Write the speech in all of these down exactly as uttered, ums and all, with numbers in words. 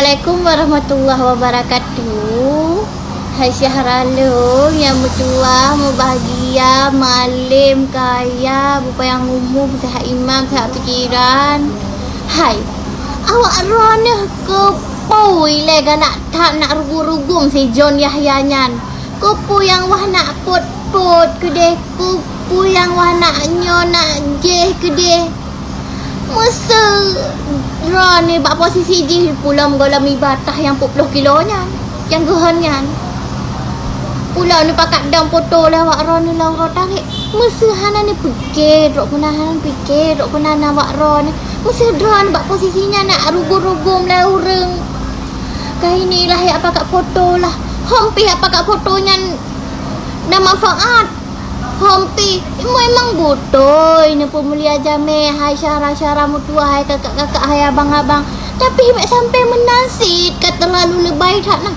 Assalamualaikum warahmatullahi wabarakatuh. Hai Syahralung nyang meutuah, mubahgia, malem, kaya, beupanyang umu, beuseuhat iman, beuseuhat pikeran. Hai, awak droeneuh keupeue ilèe galak that nak rugum-rugum si John Yahya nyan? Keupeue nyang wah nak pôt-pôt keudeh? Keupeue nyang wah nak nyoe nak jéh keudeh? Meuseu droeneuh bak posisi jih pulom gohlom iba tah nyang peuet ploh kilo nyan, nyang geuhon nyan. Pulom neupakat dong poto lé awak droeneuh lam uroe tarek. Meuseu hana neupike trok peue na, hana neupike trok peue na awak droeneuh. Meuseu droeneuh bak posisi nyan nak rugum-rugum lé ureueng. Ka inilah jak pakat poto lah. Hom pih jak pakat poto nyan na manfaat. Hom pih, memang beutôi neupeumulia jamé, hai syedara-syedara meutuwah, hai kakak-kakak, hai abang-abang. Tapi bèk sampai meunan cit, ka teulalu leubèh that nah.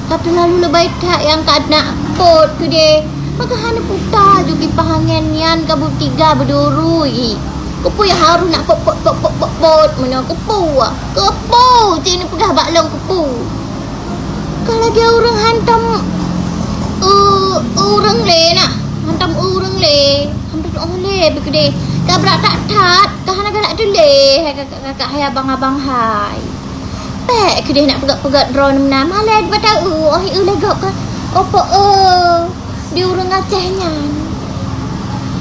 Ka teulalu leubèh that nyang ka na pôt keudeh. Maka hana puta ju kipah angén nyan ka beutiga beudurui. Keupeue nyang harôh na pôt, pôt, pôt, pôt, pôt, pôt, meunyoe keupeue? Keupeue? Ci neupeugah bak lôn keupeue? Ka lagèe ureueng hantom, eu, ureueng lé nah. Hantom ureueng lé. Hantom óh lé beukeudeh. Ka brat that-that, ka hana galak teuléh, hai kakak-kakak, hai abang-abang hai. Bèk keudeh nak peugöt-peugöt droeneuh meunan. Malèe bak ta eu, óh eu lé gob ka. Opo eu? Di ureueng Aceh nyan.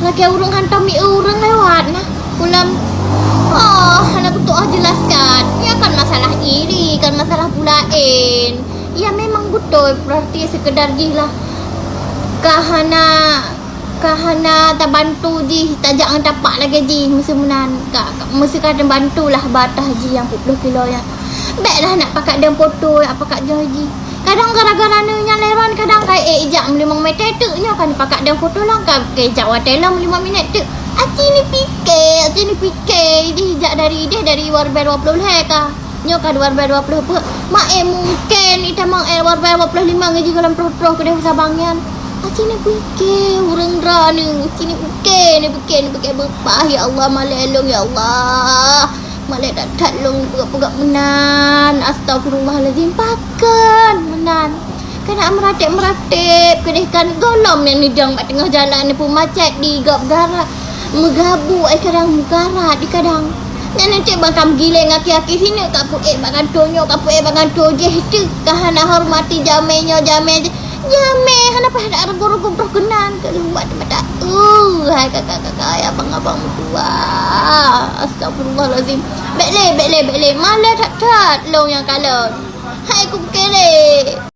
Lagèe ureueng hantom mi ureueng lewat nah. Ulôn, oh, hana kutu'oh jelaskan. Ya kan masalah iri, kan masalah bulaén. Ya memang beutôi, berarti sekedar jih lah. Ka hana, ka hana tabantu jih, tajak ngon tapak lagèe jih, meuseu meunan. Ka, ka, meuseu ka tabantu lah bak tah jih nyang peuet ploh kilo nyan. Bèk lah nak pakat dong poto, nak pakat jih. Kadang gara-gara nyan lé droeneuh kadang ka ék jak meulimong mètè teuk nyoe ka neupakat dong poto lom ka ék jak watèe lom limong minèt teuk. Aci neupike, aci neupike jih jak dari idéh dari dua ribèe dua ploh lhèe ka. Nyoe ka dua ribèe dua ploh peuet. Ma ék mungken itamong ék dua ribèe dua ploh limong jih gohlom troh-troh keudeh u Sabang nyan. Aci neupike ureueng droeneuh, aci neupike, neupike, neupike beupah ya Allah malèe lôn ya Allah. Malèe that-that lôn peugah-peugah meunan. Astagfirullahalazim, pakon meunan. Ka nak meuratéb-meuratéb keudeh kan gohlom nyang neudong bak teungoh jalan neupeumacet di gob garat. Meugabuk, eh, kadang meugarat di kadang. Nyan eunteuk bak ka meugiléng aki-aki sineuk ka peuék bak kantô nyoe, ka peuék bak kantô jéh teuk. Ka hana hormati jamé nyoe, jamé jéh. Jamé hana paih dak reugu-reugu broh keunan keu luwat mata. Uh, hai kakak-kakak, hai abang-abang meutuwah. Astagfirullahalazim. Bèk lé, bèk lé, bèk lé. Malèe that-that lôn nyang kalon. Hai kukeulé.